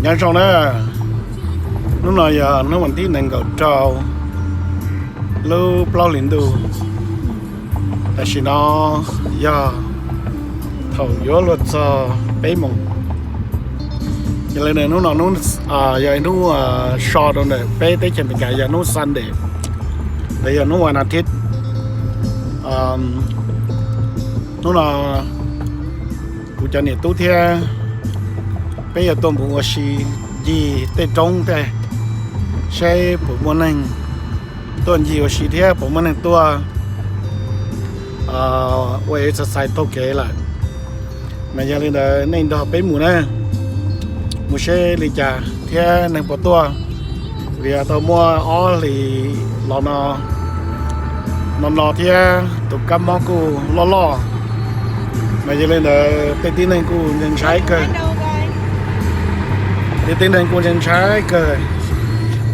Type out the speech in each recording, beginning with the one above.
Nyob zoo na, hnub no yog hnub vas thib nees nkaum rau lub plaub hlis ntuj. Tam sim no yog thaum yuav luag txog peb moos. Yog li hnub no yog hnub so rau ntawm peb teb chaws Amelikas yog hnub Sunday, los yog hnub vas thiv. Hnub no kuv cov niam tub thiab peb yuav tuaj mus ua si ncig tej roob tej, saib puas muaj neeg tuaj ncig ua si thiab puas muaj neeg tuaj ua exercise taug kev lawm. Mas yog li ntawd nej nrog peb mus na, mus seb li cas thiab neeg puas tuaj. Vim tau muaj ob hlis los no, no no thiab tus kab mob kuj loj loj. Mas yog li ntawd tej tib neeg kuj ntshai kawg, tej tib neeg kuj ntshai kawg,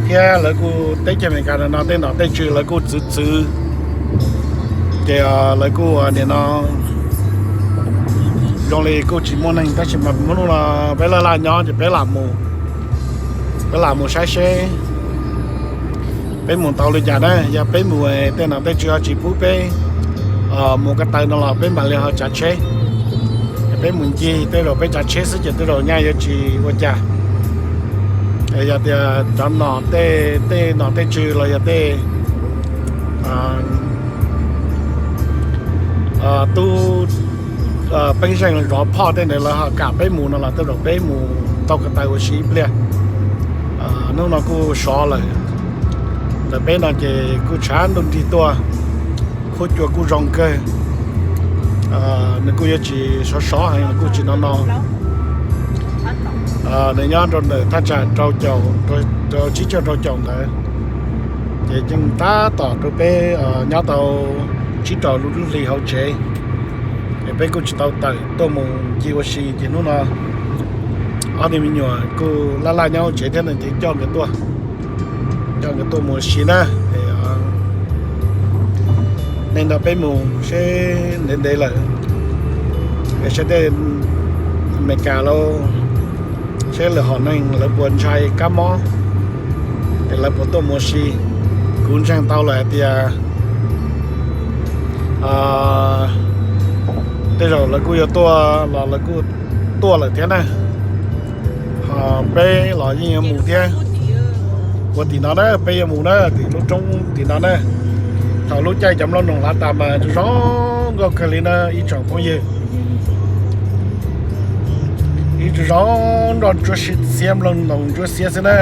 thiab lawv kuj teb chaws Amelikas no tej nom tej tswv lawv kuj txwv txwv. Ces lawv kuj ua nim no zoo li kuj tsis muaj neeg, tab sis mas hnub no peb laj laj nyob ces peb lam mus, peb lam mus saib seb peb mus tau li cas na. Yog peb mus tej nom tej tswv ho tsis pub peb mus ko taw no los peb mam li ho tsav tsheb. Peb mus ncig tej zaum peb tsav tsheb xwb ces tej zaum nyaj yuav tsis ua cas. Yog tias cov nom tej, tej nom tej tswv los yog tej tub peeb zeej zov phoj tej ntawd lawv ho kam peb mus no los tej zaum peb mus tau ko taw ua si ib pliag. Hnub no kuj sov lawm, ntawm peb no ces kuj tshav ntuj nrig tuaj, khuab cua kuj zoo kawg. Nws kuj yuav tsis sov sov heev, nws kuj tsis no no. Nws nyob rau ntawm thaj tsam rau caum, rau tsib caug rau caum ntawd, ces yeej tab tom rau peb nyob tau tsib rau lub hli hauv tsev, es peb kuj tsis tau tawm tuaj mus ncig ua si. Ces hnub no ob tug me nyuam kuj laj laj nyob hauv tsev thiab, nws ces coj nkawd tuaj, coj nkawd tuaj mus ua si na. Nej nrog peb mus seb ntev ntev lawm, es seb tej Amelikas lauj, seb lwm hom neeg lawv puas ntshai kab mob, es lawv puas tuaj mus ua si. Kuv ntseeg tau lawm hais tias tej zaum lawv kuj yuav tuaj los lawv kuj tuaj lawm thiab na. Ho peb los yeej yuav mus thiab. Ua tim no na, peb yuav mus na, tim lub roob tim no na. Thaum lub caij cov nplooj ntoos hlav tas mas zoo zoo nkauj kawg li na ib tsoom phooj ywg. Ib tsoom zoo nroj ntsuab xiab, nplooj ntoos ntsuab xiab xwb na.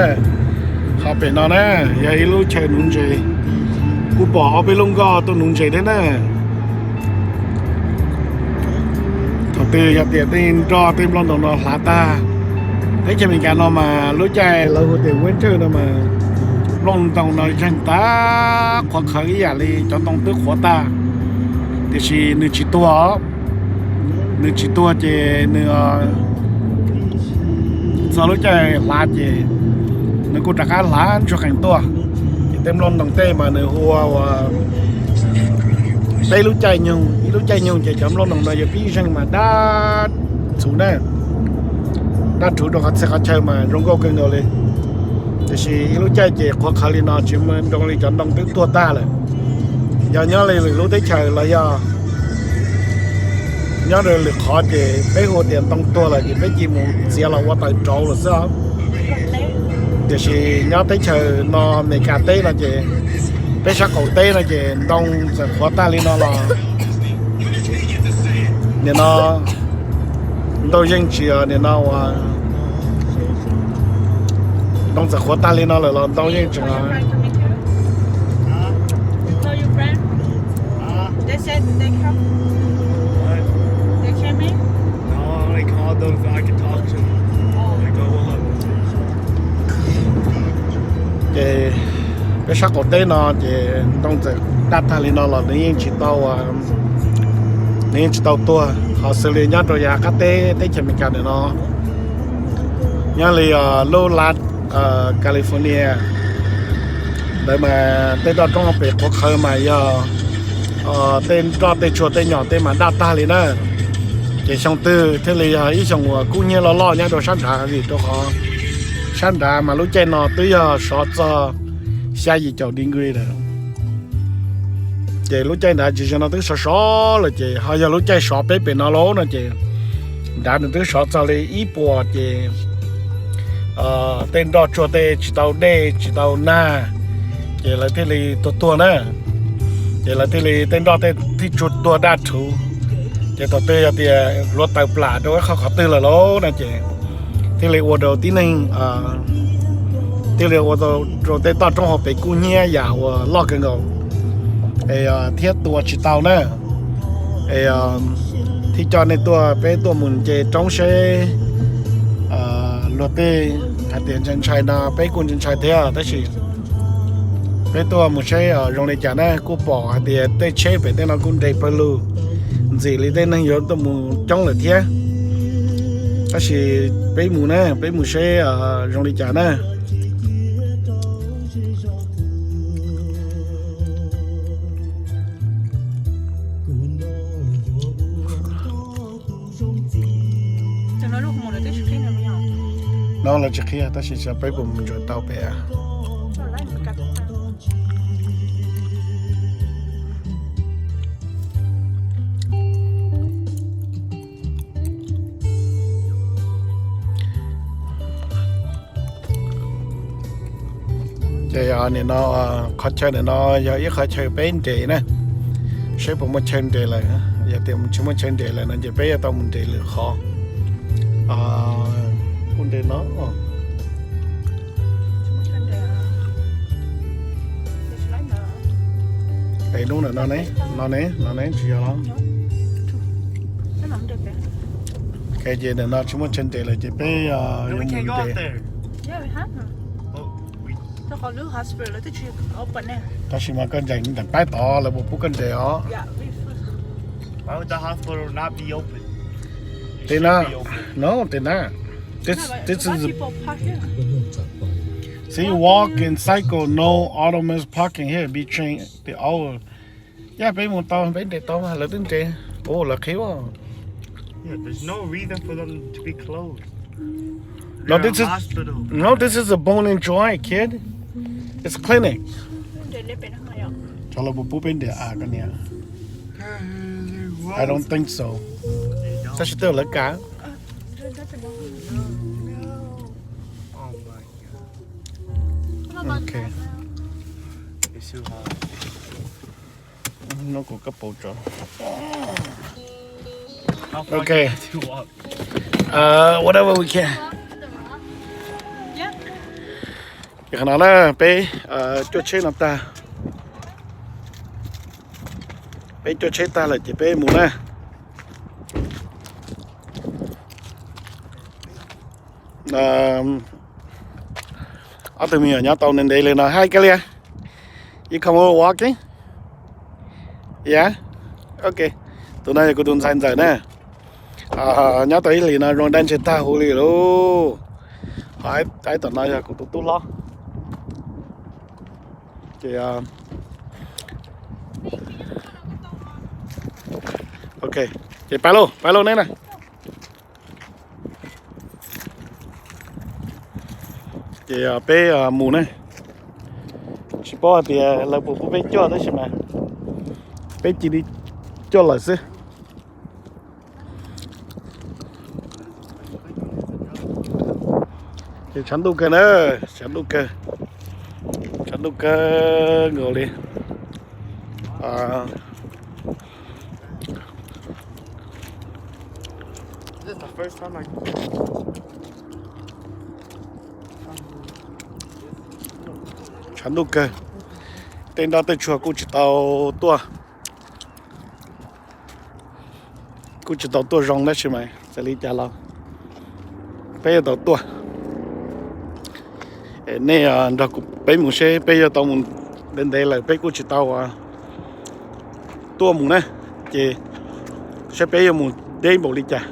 Ho pem no na, yog ib lub chaw nuv ntses, kuj pom ob peb lub nkoj tuaj nuv ntses thiab na. Thaum twg yog tias tej nroj tej nplooj ntoos no hlav tag, teb chaws Amelikas no mas lub caij lawv hu tias winter no mas nplooj ntoos no yeej tas qhuav qhawv ib yam li cov ntoo twb qhuav tag, tiam sis nws tsis tuag. Nws tsis tuag ces nws txog lub caij hlav ces nws kuj rov qab hlav ntsuag qees tuaj. Ces tej nplooj ntoos tej mas nws hu ua peb lub caij nyoog, ib lub caij nyoog ces cov nplooj ntoos no yuav pib zeeg mas daj txhuv na, daj rhuv rau qhov txhia qhov chaw mas zoo nkauj kawg nkaus li. Tiam sis ib lub caij ces qhuav qhawv li no tsis zoo li cov ntoo twb tuag tag lawm. Yog nyob li lwm lub teb chaws los yog nyob rau lwm qhov ces peb hu tias ntoo tuag lawm ces peb cia mus txiav los ua taws rauv lawm xwb. Tiam sis nyob teb chaws no Amelikas teb no ces peb sab qaum teb no ces ntoo txawm qhuav tag li no los nim no ntoo yeej tsis nim no ua ntoo txawm qhuav tag li no lawm los ntoo yeej tseem Ces peb sab qaum teb no ces ntoo txawm daj tag li no los nws yeej tsis tau, nws yeej tsis tau tuag. Ho xws li nyob rau yav qab teb teb chaws Amelikas ntawm no, nyob li lub lab California ntawd mas tej roj roob pem qhuav qhawv mas yog tej roj tej tshuaj tej nyom tej mas daj tag li na. Ces xyoo twg thiaj li yog ib xyoo uas kub hnyiab loj loj nyob rau sab nrad vim rau qhov Sab nrad mas lub caij no twb yog sov txog xya yim caum degree lawm. Ces lub caij nrad tsis zoo no twb sov sov lawm ces ho yog lub caij sov peb pem no lauj no ces nrad nws twb sov txog li ib puas ces tej nroj tsuag tej tsis tau dej tsis tau nag ces lawv thiaj li tuag tuag na. Ces lawv thiaj li tej nroj tej thiaj tsuag tuag daj rhuv. Ces thaum twg yog tias hluav taws plam rau ib qho qhov twg lawm lauj no ces thiaj li ua rau tib neeg, thiaj li ua rau tej toj roob hauv pes kub hnyiab yam uas loj kawg nkaus es thiab tua tsis tau na. Es thiaj coj nej tuaj, peb tuaj mus nce roob seb luag tej hais tias ntshai ntshai no peb kuj ntshai ntshai thiab tab sis peb tuaj mus seb zoo li cas na. Kuj pom hais tias tej tsheb pem tej no kuj nres pawg lug ntxim li tej neeg yuav tuaj mus coob lawm thiab. Tab sis peb mus na, peb mus seb zoo li cas na. No lawv tsis qhia tab sis xyov peb puas mus ntsuas tau pem. Ces nim no qhov chaw nim no yog ib qhov chaw peb nres na, seb puas muaj chaw nres lawm. Yog tias tsis muaj chaw nres lawm no ces peb yuav tau mus nres lwm qhov. Kuj nres no. Es hnub ntawm no ne, no ne, no ne tsis yog los. Ces ntawm no tsis muaj chaw nres lawm ces peb yuav mus nres. Tab sis mas koj nres ntawm pab tod lawv puas pub koj nres os? Tej na, no, tej na. This, this is a, see, walk and cycle, no autonomous parking here between the hour. Yog peb mus tau, peb nres tau mas lawv twb nres. Ua lawv qhib. Yeah, there's no reason for them to be closed. No, this is, no, this is a Bone and Joint, kid. It's a clinic. Cov lawv puas pub peb nres a koj niam? I don't think so. Tab sis twb lawv kam. Okay. No kuv kab paus tso. Okay. Whatever we can. Qhov no na, peb cuaj tsheb no tag. Peb cuaj tsheb tag lawm ces peb mus na. Ob tug me nyuam nyob tau ntev ntev li no. Hi, Kalia. You come over walking? Yeah? Ok. Tus no yog kuv tus ntxhais ntxawm na. Nyob tau ib hlis no zoo dab ntseg tag huv li lauj. Ho ib tom no yog kuv tus tub hlob. Ces, ok, ces pab lauj, pab lauj neb na. Ces peb mus ne. Tsis paub hais tias lawv puas pub peb coj tab sis mas peb cia li coj lawm xwb. Ces tshav ntuj kawg na, tshav ntuj kawg, tshav ntuj kawg nkaus li. Tshav ntuj kawg, tej nroj tej tsuag kuj tsis tau tuaj. Kuj tsis tau tuaj zoo tab sis mas txawm li cas los peb yuav tau tuaj. Nej nrog kuv peb mus seb peb yuav tau mus ntev ntev lawm peb kuj tsis tau tuaj mus na, ces saib peb yuav mus deb npaum li cas.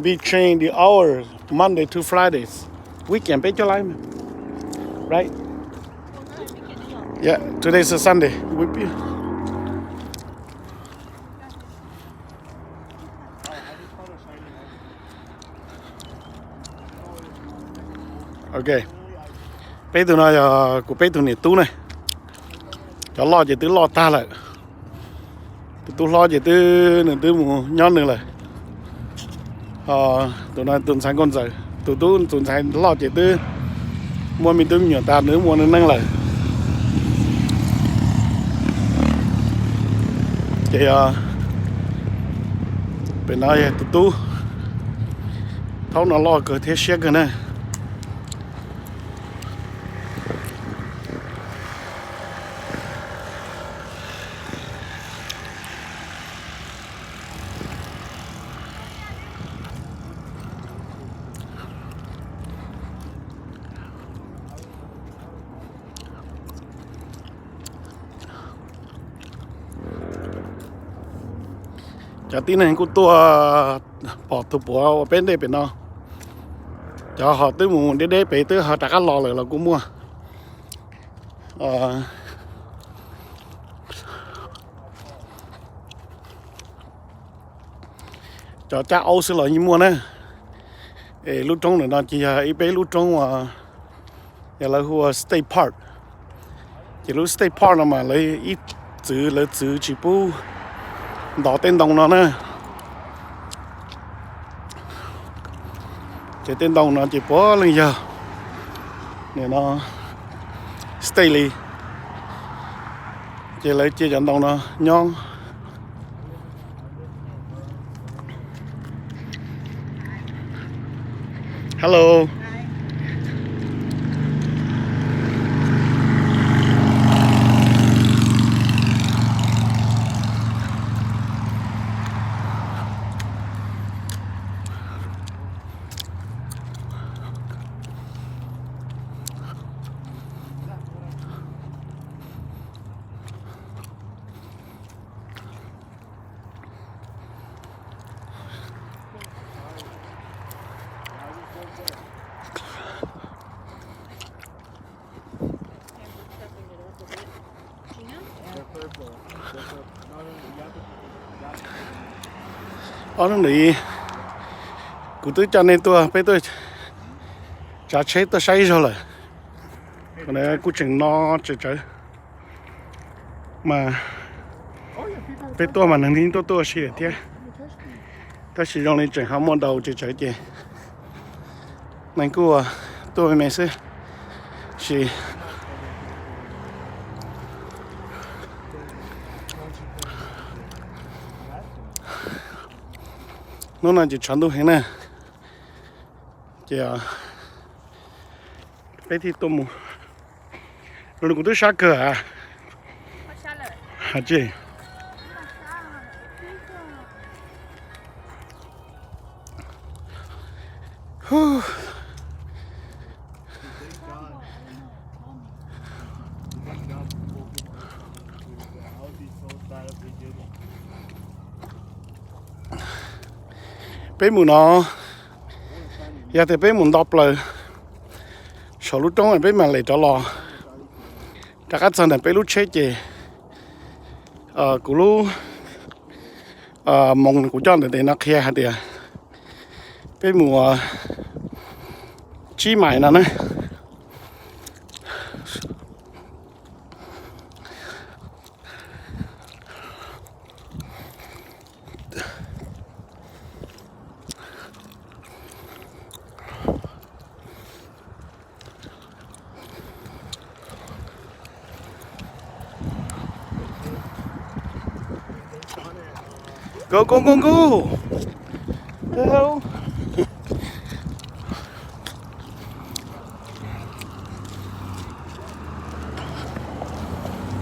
Between the hours Monday to Fridays. Weekend peb coj laib, right? Yeah, today's a Sunday. We pe- Ok, peb tug no yog kuv peb tug niam tub ne. Cov loj ces twb loj tag lawm. Tus tub hlob ces twb nws twb mus nyob nws lawm. Tus no tus ntxhais nkauj ntxawm, tus tub tus ntxhais loj ces twb muaj me tub me nyuam tas, nws muaj nws neej lawm. Ces pem no yog tus tub, thaub no loj kawg thiab siab kawg na. Cov tib neeg kuj tuaj pom tus puav ua peb ntej pem no. Cov ho twb mus deb deb pem twb ho rov qab los lawm los kuj muaj. Cov cab aub xwb los yeej muaj na. Es lub roob ntawm no ces yog ib peb lub roob uas yog lawv hu ua state park. Ces lub state park no mas lawv ib txwv lawv txwv tsis pub ntov tej ntoo no na. Ces tej ntoo no ces puav leej yog nim no state li. Ces lawv cia cov ntoo no nyob. Hello. Ob hnub ntawd kuv twb coj nej tuaj, peb tuaj tsav tsheb tuaj saib ib zaug lawm. Kuv tseem no tsawv tsawv mas peb tuaj mas neeg tuaj tuaj si thiab, tab sis zoo li tseem ho muaj daus tsawv tsawv ces neeg kuj tuaj me me xwb. Sis hnub no ces tshav ntuj heev na, ces peb thiaj tuaj mus. Kuv twb sab kawg a. Peb mus no, yog tias peb mus nto plaws saum lub roob peb mam lem rov los, rov qab txog ntawm peb lub tsheb ces kuv lub moos kuv coj ntawm tes no qhia hais tias peb mus tsib mais no na. Go, go, go, go.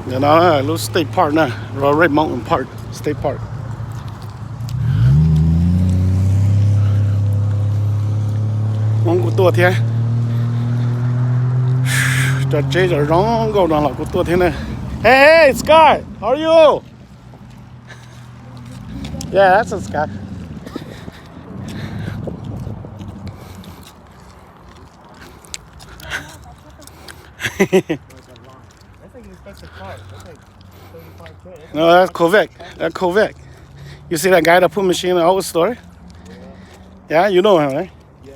Ntawm no lub state park na, Red Mountain Park, state park. Hmoob kuj tuaj thiab. Cov tsheb zoo zoo nkauj no los kuj tuaj thiab na. Hey, hey, Sky, how are you? Yeah, that's a Sky. That's a car. That's like thirty-five K. That's No, that's Corvette. That's Corvette. You see that guy that put machine in the old store? Yeah. Yeah, you know him, right? Yeah.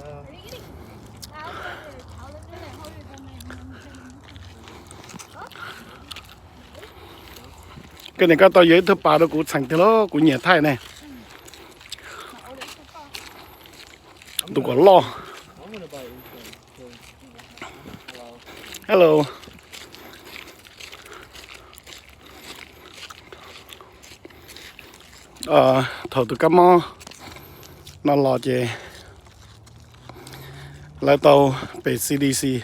Koj niam, koj tau yuav ib tug pas rau kuv txheem tiag lauj, kuv nyiam thaij ne. Tus kom loj. Hello. Thaum tus kab mob no los ces lawv tau pem C D C,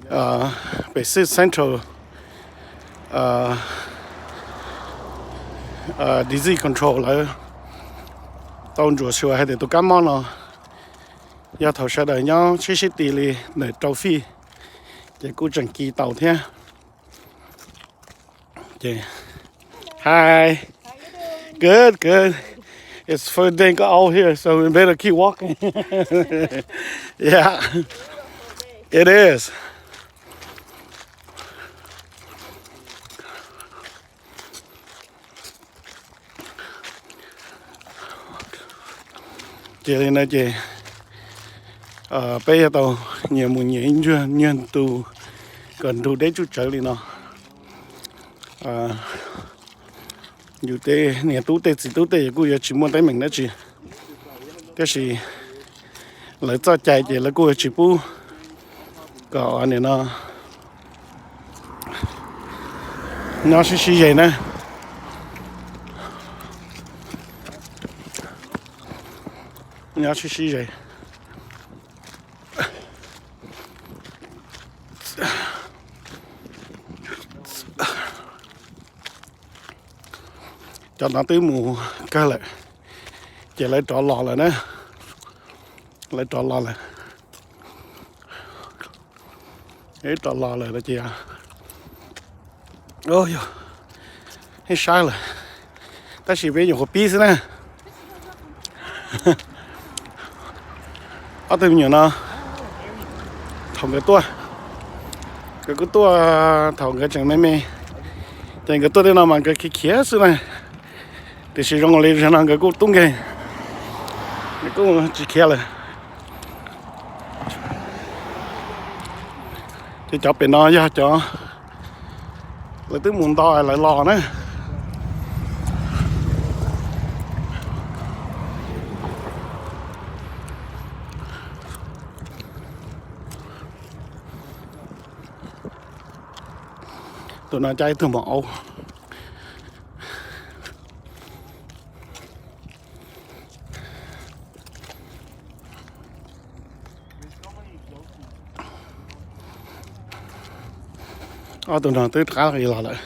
pem Central Disease Control lawv tau ntsuam xyuas hais tias tus kab mob no yog thaum sawv daws nyob sib sib ti li ntawm rau fij, ces kuj tseem kis tau thiab. Hi. Good, good. It's first day got out here, so we better keep walking. Yeah, it is. Ces li no ces peb yuav tau nyias mus nyias ib ncuag nyiag ntu kom nrug deb tsuj tsawv li no. Yus tej niam tub tej txiv tub tej kuj yuav tsis muaj teeb meem dab tsi, tab sis lawv txoj cai ces lawv kuj yuav tsis pub kom nim no nyob sib sib ze na. Nyob sib sib ze. Cov no twb mus kawg lawm, ces lawv rov los lawm na. Lawv rov los lawm. Lawv rov los lawm no ces, yog, saib lawm, tab sis peb nyuam qhuav pib xwb na. Ob tug me nyuam no, thaum nkawd tuaj, nkawd kuj tuaj thaum nkawd tseem me me, ces nkawd tuaj tej no mas nkawd khiav khiav xwb na. Tiam sis zoo li zaum no nkawd kuj tub nkeeg, nkawd kuj tsis khiav lawm. Ces cov pem no yog cov lawv twb mus nto lawv los na. Tus no cab ib tug maum aub. Ob tug no twb rov qab los lawm.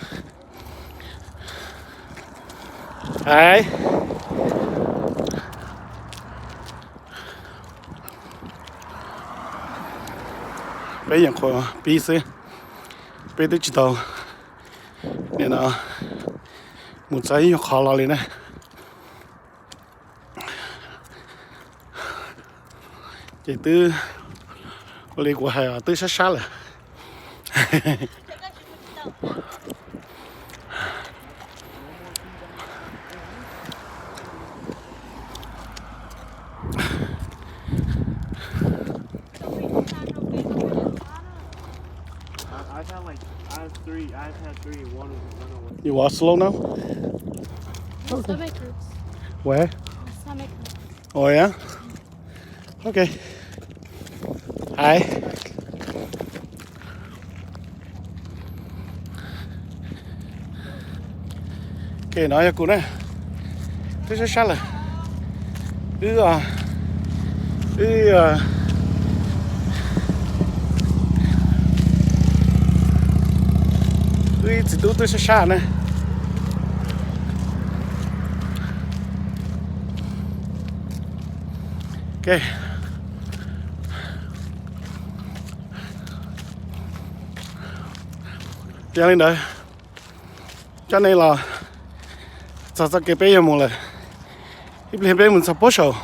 Peb nyuam qhuav pib xwb, peb twb tsis tau nim no mus txog ib nyuag qhov los li na. Ces twb, ua li kuv hais, twb sab sab lawm. You walk slow now? Where? Oh yeah. Okay. Hais. Ces no yog kuv na, twb sab sab lawm. Wb, wb, wb ib txiv tub twb sab sab na. Yog li ntawd, coj nej los txog txoj kev peb yuav mus lawm. Ib pliag peb mus txog puag saum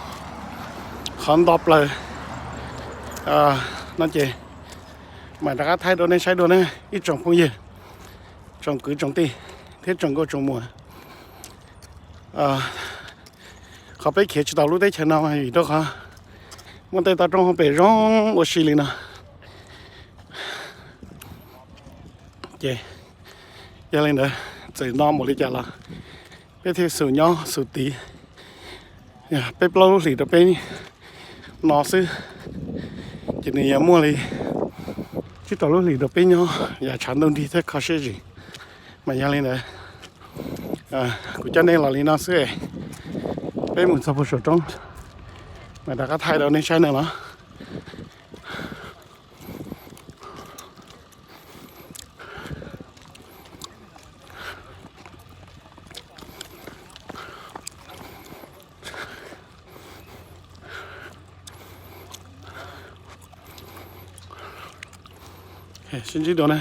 qhov nto plaws no ces mam rov qab thaij rau nej saib dua na ib tsoom phooj ywg. tsoom kwv tsoom tij thiab tsoom nkauj tsoom muam, qhov peb khiav tsis tau lub teb chaws no vim rau qhov muaj tej toj roob hauv pes zoo ua si li no. Ces yog li ntawd, txawm no mus li cas los peb thiaj xum nyob xum tiv. Peb plaub lub hlis rau peb no xwb, ces nws yuav muaj li tsib rau lub hlis rau peb nyob yav tshav ntuj nrig thiab kho siab zis. Mas yog li ntawd, kuv coj nej los li no xwb, peb mus txog puag saum roob mas rov qab thaij rau nej saib na los. Sib ntsib dua na.